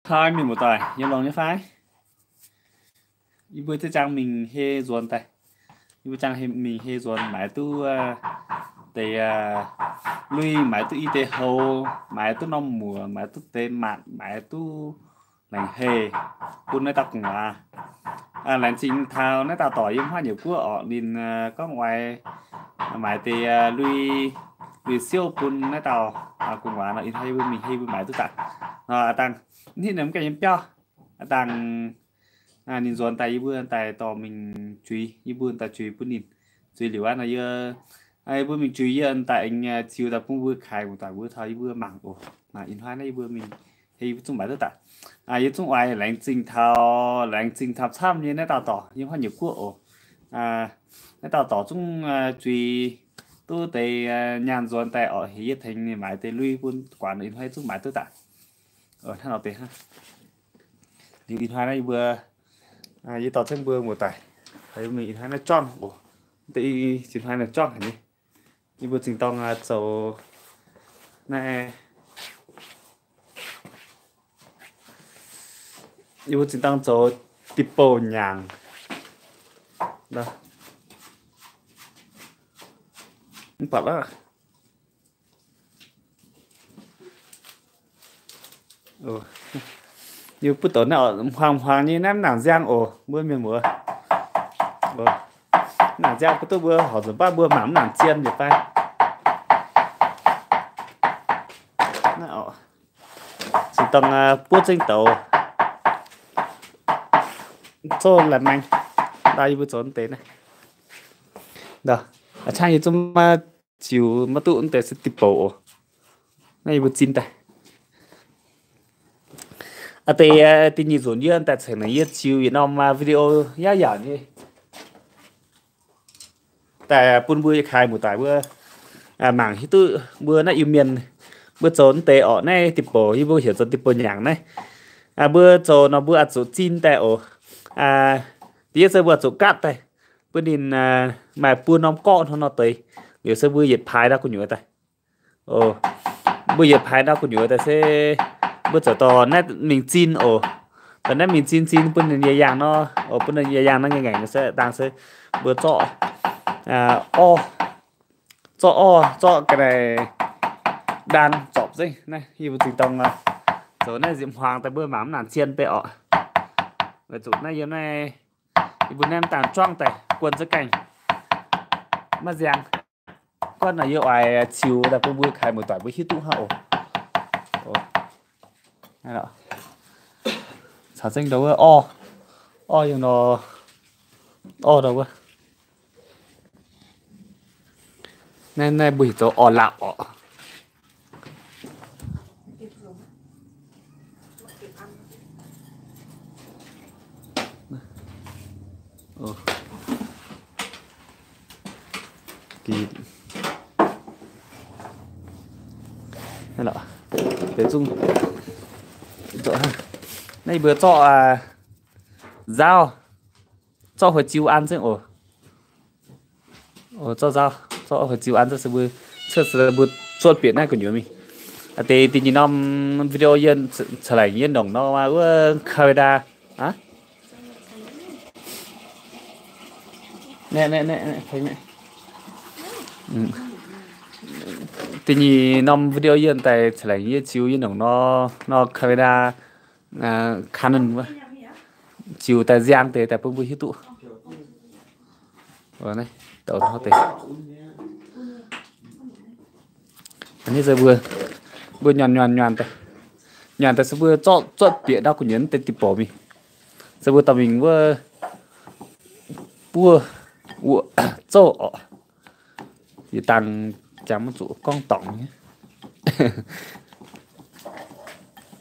Tov mienh muoz-doic, yie longx nyei fai? Yie mbuo ziex jangx mingh hei nzuonx daaih. Yie mbuo jangx mingh hei nzuonx maaiz duqv deix lui, maaiz duqv i deix houx, maaiz duqv norm muoc, maaiz duqv deix matc, maaiz duqv laengc hei bun naaiv dauh gu'nguaaz. Laengz zingh taux naaiv dauh dorc yiem haav nyuoqc guoqv orqc, ninh gorngv oix maaiz deix lui, lui siouv bun naaiv dauh gu'nguaaz nor, ih hnoi yie mbuo mingh hei mbuo maaiz duqv daaih. Aa dangh, hnitv ninh mv gaengh yiem biauv. Aa dangh, ninh nzuonx daaih yie mbuo daaih dorh mingh juix, yie mbuo daaih juix bun ninh. Zuiz liuz aqv nor yie, yie mbuo mingh juix yie daaih aengx ziux daaih bun mbuo kaaix muoz-doic mbuo taux yie mbuo mangc oc. Ih hnoi naaiv yie mbuo mingh hei yie mbuo zungv maaiz duqv daaih. Yie zungv oix laengz zingh taux, laengz zingh taux camv nyei naaiv dauh dorc yiem haav nyuoqc guoqv oc. Naaiv dauh dorc zungv juix duqv deix nyaanh nzuonx daaih orqc, heuc yie tengx ninh maaiz deix lui bun guaax, ih hnoi zungv maaiz duqv daaih. Hnangv nor deix hnangv. Liuz ih hnoi naaiv yie mbuo, yie dorh zengv mbuo muoz-doic, ih hnoi naaiv juangv oc. Deix ih hnoi naaiv juangv haic nyei. Yie mbuo zingh dorng zoux naaiv, yie mbuo zingh dorng zoux deic-bouc nyaangc. Mv baac aqv. Yie mbuo buov douc naaiv oc, hmuangx hmuangx nyei naaiv mv nangc nziang oc, mbuo mienh muoz. Mv nangc nziang, mbuo duqv mbuo horpc nzunc baav mbuo mangc mv nangc zien njiec fai. Naaiv oc, zinh dorng buov zengv douz, zoh laih maengx, ndau yie mbuo zoux deix naaiv. Ndau, a'cangv yie zungv maiv ziux maiv duqv deix se deic-bouc oc. Naaiv yie mbuo zinh daaih. Aa deix, da'nyeic nzunc yie daaih ceix naaic yie ziux yietc norm video yaac yaac nyei. Daaih bun mbuo kaaix muoz-doic mbuo mangc hiuv duqv mbuo naaiv Iu-Mienh, mbuo zoux deix orqc naaiv deic-bouc, yie mbuo heuc zoux deic-bouc nyaangc naaiv. Mbuo zoux nor mbuo oix zuqc zinh daaih oc. Da'yietv se mbuo oix zuqc gatv daaih, bun ninh maaih buo norm gorqv hnangv nor deix. Liuz se mbuo yietc paaix ndau gu'nyuoz daaih. Mbuo yietc paaix ndau gu'nyuoz daaih se mbuo zoux dorh naaiv mingh zinh oc. Dorh naaiv mingh zinh, zinh bun ninh yaac yangh nor, bun ninh yaac yangh nor ngaengc ngaengc se dangh se mbuo zorqv orv, zorqv orv, zorqv ga'naaiv ndaan zorpc zengv. Naaiv yie mbuo zinh dorng zoux naaiv nzipc hmuangx daaih mbuo mangc mv nangc zien deix orqc. Weic zuqc naaiv yiem naaiv yie mbuo naaiv mv daan juangv daaih guon za'gengh maiv nziang. Guonv nor yie oix ziux daaih bun mbuo kaaix muoz-doic mbuo hiuv duqv hnangv oc. Caux zengv ndau wuov orv, orv yiem nor, orv ndau wuov. Naaiv, naaiv mbuo heuc zoux orv laapc orqc. Naaiv yie mbuo zorqv nzaauv, zorqv hueix ziu an zengv oc. Zorqv nzaauv, zorqv hueix ziu an zengv se mbuo, cuotv se mbuo zuotv bieqc naaiv gu'nyuoz mingh. Deix da'nyeic norm video yie ceix laengc yie nongc nor wuov camera. Da'nyeic norm video yie daaih ceix laengc yie ziux yie nongc nor, nor camera Canon wuov, ziux daaih nziang deix daaih bun mbuo hiuv duqv. Naaiv douc hnangv deix. A'hneiv se mbuo, mbuo nyanc nyanc nyanc daaih, nyanc daaih se mbuo zorqv, zorqv bieqc ndau gu'nyuoz deix deic-bouc mingh. Se mbuo dorh mingh wuov buov wuov zouv orqc. Yietc dangh jangx maiv zuqc gorngv dorngc nyei.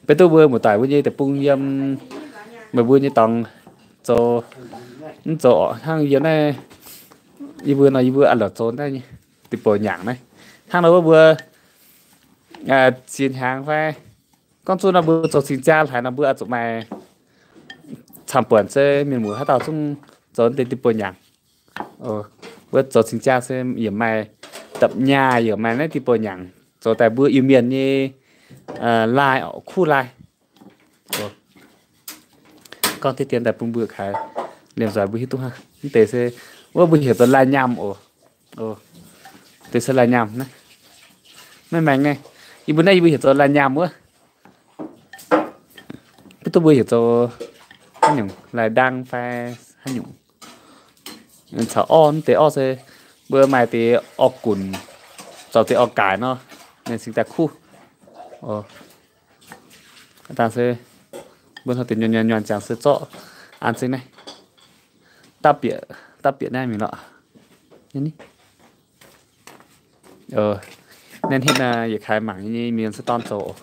Beiv duqv mbuo muoz-doic mbuo nyei deic-bung yiem meih mbuo nyei dorngx zoux, mv zoux orqc hnangv yiem naaiv, yie mbuo nor yie mbuo a'lorqc zoux naaiv nyei deic-bouc nyaangc naaiv. Hnangv nor wuov mbuo ziex hnyangx fai gorngv zuqc nor mbuo zoux cing-jaa haaix nor mbuo oix zuqc maaih camv-buonc se mienh muoz haaix dauh zungv zoux deix deic-bouc nyaangc. Mbuo zoux cing-jaa se yaac maaih dapc nyaah, yaac maaih naaiv deic-bouc nyaangc zoux daaih mbuo Iu-Mienh nyei lai orqc, kuv lai. Gorngv diqv dien daaih bun mbuo kaaix liemh nzoih mbuo hiuv duqv hnangv. Mv deix se wuov mbuo heuc zoux lai nyaamh oc. Deix se lai nyaamh naaiv. Maiv maengx naaiv, yie mbuo naaiv yie mbuo heuc zoux lai nyaamh wuov. Mv duqv mbuo heuc zoux haaix nyungc, lai ndaang fai haaix nyungc. Caux orv, mv deix orv se mbuo maaih deix orv gunc, zoux deix orv gaaix nor, ninh cingx daaih kuv. Dangh se mbuo hnoi deix nyuan nyuan nyuan ziangx se zorqv an zengv naaiv. Dapv bieqc, dapv bieqc naaiv mingh lorqc. Naaiv hitv naaiv yietc kaaix mangc nyei mienh se dorn zoux oc.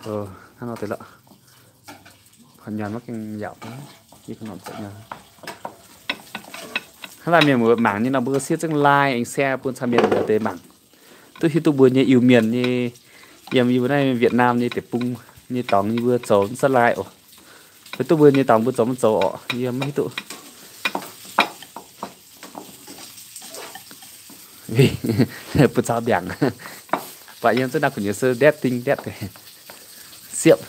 Hnangv nor deix lorqc. Haaix nyuan maiv gaengh yaauc, yie k'nor zoux nyuan. Hnangv naaiv mienh muoz mangc nyei nor, mbuo siev zengv like aengx share bun caux mienh muoz deix mangc, duqv hiuv duqv mbuo nyei Iu-Mienh nyei, yiem yie mbuo naaiv Việt Nam nyei deic-bung nyei dorngx yie mbuo zoux mv za'gengh lai oc. Fai duqv mbuo nyei dorngx mbuo zoux mv zoux orqc, yie mv hiuv duqv. Bun caux mbiaangc. Buatc yiem zunv naaiv gu'nyuoz se ndetv ding ndetv siepv.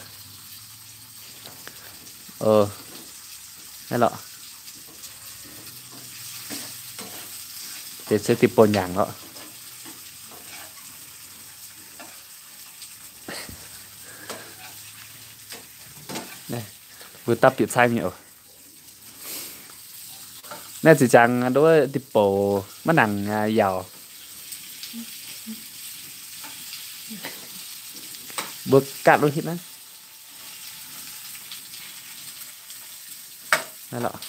Naaiv lorqc. Deix se diuh bou nyaangc lorqc. Mbuo dapv bieqc caaiv mingh oc. Naaiv ziqc jangx nduov diuh bouc maiv nangc yaauc. Mbuo gaatv wuov hitv naaiv. Naaiv lorqc.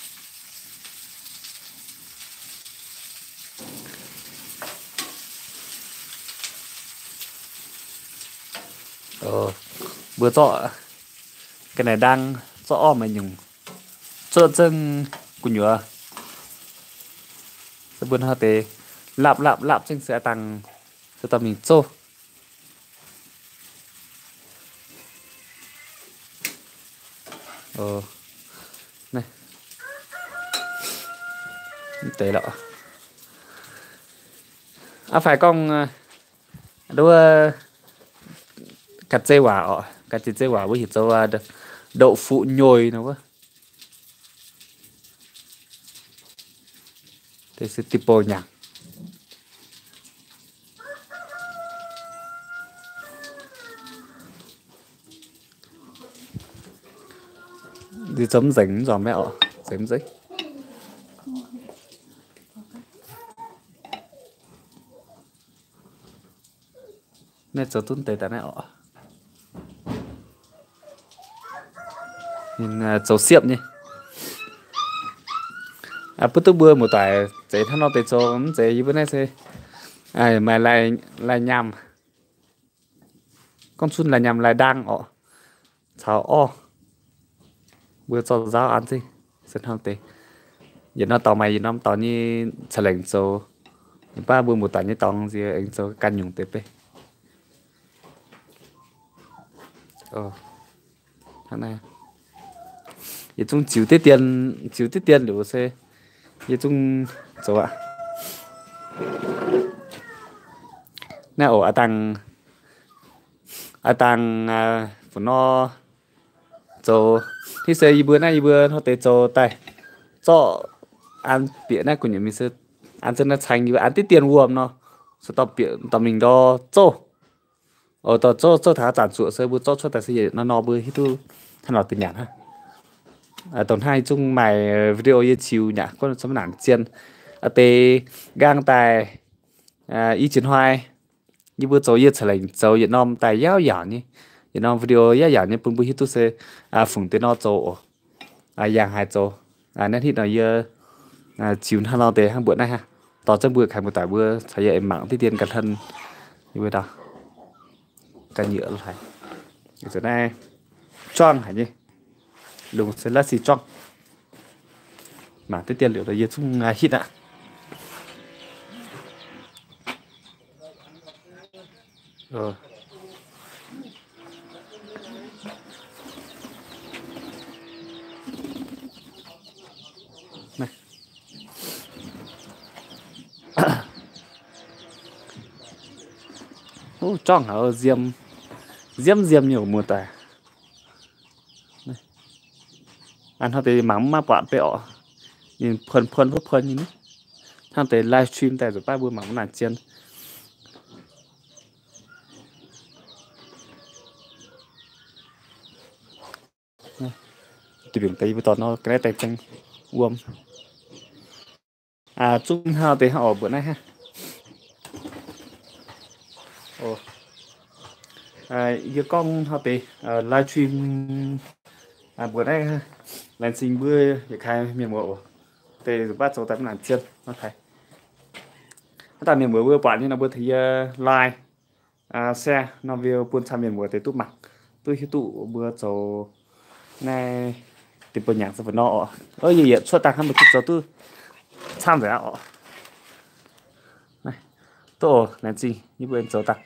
Mbuo zorqv ga'naaiv ndaang, zorqv orv maaih nyungc, zorqv zengv gu'nyuoz. Se mbuo hnoi deix lapv lapv lapv zengv se a'dangh se dorh mingh zouv. Mv deix lorqc. Aa, fai gorngv nduov ga'zei waac oc, ga'zei waac wuov heuc zoux đậu phụ nhồi nor wuov. Deix se diuh bouc nyaangc. Zoux mv nzengc, mv nzengc maiv oc, nzengc mv zeiz. Naaiv zoux duqv deix daaih naaiv oc. Ninh zoux siepv nyei. Butv duqv mbuo muoz-doic zeiz hnangv nor deix zoux, mv zeiz yie mbuo naaiv se maaih lai nyaam. Gorngv cunv lai nyaam lai ndaang oc, caux orv, mbuo zorqv nzaauv an zengv se hnangv deix. Yietc norm dorngx maaih yietc norm dorngx nyei ca'lengc zoux. Baav mbuo muoz-doic nyei dorngx nziex aengx zoux ganh nyungc deix beiv. Hnangv naaiv, yietc zungv ziux diqv dien, ziux diqv dien liuz se yietc zungv zoux aqv. Naaiv oc, a'dangh, a'dangh fu nor zoux. Hitv se yie mbuo naaiv yie mbuo hnoi deix zoux daaih, zorqv an bieqc naaiv gu'nyuoz mingh se an zengv naaiv caeng yie mbuo an diqv dien wuom nor, se dorh bieqc dorh mingh ndor zouv. Oc, dorh zouv, zouv taux zanc zuoqc se mbuo zorqv cuotv daaih se yietc norm norm mbuo hiuv duqv hnangv nor deix nyanc hnangv. Dongh hnangv yie zungv maaih video yie ziux nyanc gorngv caux maiv nangc zien. Deix nqaang daaih i jiex hnoi yie mbuo zoux yie ca'lengc zoux yietc norm daaih yaac yaauc nyei, yietc norm video yaac yaauc nyei bun mbuo hiuv duqv se fungc deix nor zoux oc. Yangh haaix zoux. Naaiv hitv nor yie ziux hnangv nor deix hnangv mbuoqc naaiv hnangv. Dorh zengv mbuo kaaix muoz-doic mbuo caux yie aengx mangc diqv dien ga'hlen. Yie mbuo ndau ga'nyiec haic. Naaiv juangv haic nyei. Lungh se la'sic juangv. Mangc diqv dien liuz yie zungv hitv aqv. Juangv haic, nziem. Nziemv nziemv nyei oc, muoz-doic. Hnangv deix mangc mv maaih buatc beiv orqc. Ninh puonx puonx huov puonx nyei ni. Hnangv deix live stream daaih nzuqc baav mbuo mangc mv nangc zien. Deix mbiungc deix yie mbuo dorh nor ga'naaiv daaih zengx wuom. Zungv hnangv deix hnangv orqc, mbuoqc naaiv hnangv. Yie gorngv hnangv deix live stream mbuoqc naaiv, laengz zingh mbuo yietc kaaix mienh muoz oc. Deix nzuqc baav zoux daaih mv nangc zien nor kaaix. Hnangv daaih mienh muoz mbuo buatc nyei nor mbuo tengx yie like, share nor, mbuo bun camv mienh muoz deix duqv mangc, duqv hiuv duqv mbuo zoux naaiv deix buo nyaangc za'eix nor orqc. Yie yietc cuotv dangh hnangv mbuo duqv zoux duqv camv nzengc aqv orqc. Duqv oc, laengz zingh yie mbuo zoux dangh.